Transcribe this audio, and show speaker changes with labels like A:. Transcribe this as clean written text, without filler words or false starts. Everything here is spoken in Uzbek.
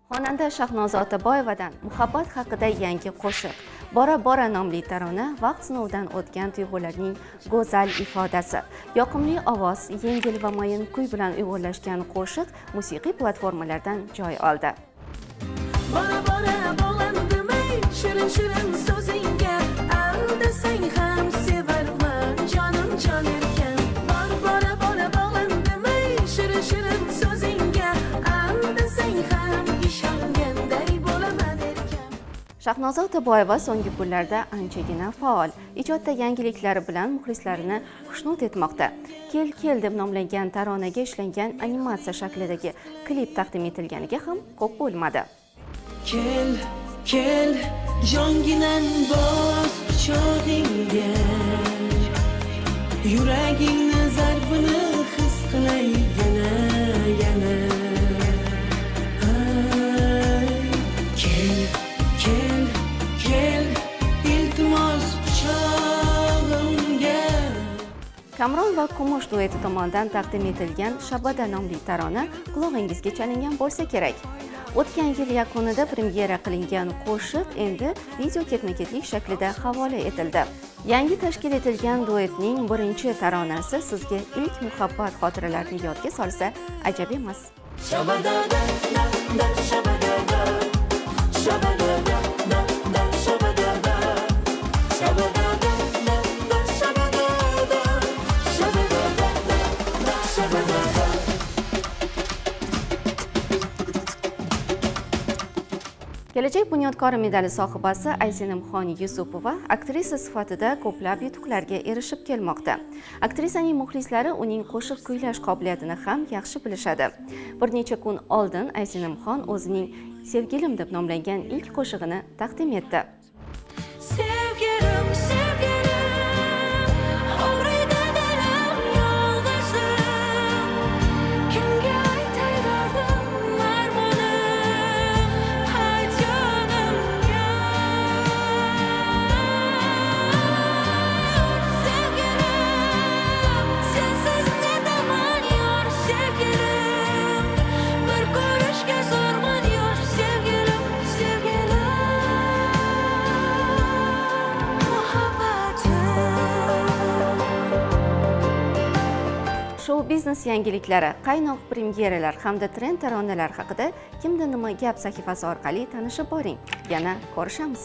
A: Xonanda Shahnoza Otaboyevadan muhabbat haqida yangi qo'shiq Bora Bora nomli tarona vaqt sinovidan o'tgan tuyg'ularning go'zal ifodasi. Yoqimli ovoz, yengil va mayin kuy bilan uyg'unlashgan qo'shiq musiqiy platformalardan joy oldi.
B: Bora bora bog'landim ey shirin shirin so'zingga, aldasang ham sevarman jonim jon erkam. Bor bora bora bog'landim ey shirin shirin so'zingga, aldasang ham ishonganday bo'laman erkam.
A: Shahnoza Otaboyeva so'nggi kunlarda anchagina faol, ijodda yangiliklari bilan muxlislarini xushnud etmoqda. Kel kel deb nomlangan taronaga ishlangan animatsiya shaklidagi klip taqdim etilganiga ham ko'p bo'lmadi.
B: Kel kel jonginam bos quchog'ingga, yuragingni zarbini his qilay yana yana. Ay, kel kel kel iltimos quchog'imga.
A: Kamron va Kumush dueti tomonidan taqdim etilgan Shabada nomli tarona qulog'ingizga chalingan bo'lsa kerak. O'tgan yil yakunida premyera qilingan qo'shiq endi video ketma-ketlik shaklida havola etildi. Yangi tashkil etilgan duetning birinchi taronasi sizga ilk muhabbat xotiralarini yodga solsa ajab emas.
B: Shabada da da da shabada da, shabada da da da shabada da, shabada da da da shabada da, shabada da da da shabada da.
A: Kelajak bunyodkori medali sohibasi Aysenimxon Yusupova aktrisa sifatida ko'plab yutuqlarga erishib kelmoqda. Aktrisaning muxlislari uning qo'shiq kuylash qobiliyatini ham yaxshi bilishadi. Bir necha kun oldin Aysenimxon o'zining Sevgilim deb nomlangan ilk qo'shig'ini taqdim etdi.
B: Sevgilim, sevgilim, og'riydi dilim yolg'izim. Kimga aytay dardim, armonim, qayt yonimga. Sevgilim, sensiz netaman yor, sevgilim. Bir ko'rishga zorman yor, sevgilim, sevgilim. Muhabbatim.
A: Shou biznes yangiliklari, qaynoq premyeralar hamda trend taronalar haqida Kimda nima gap sahifasi orqali tanishib boring. Yana ko'rishamiz.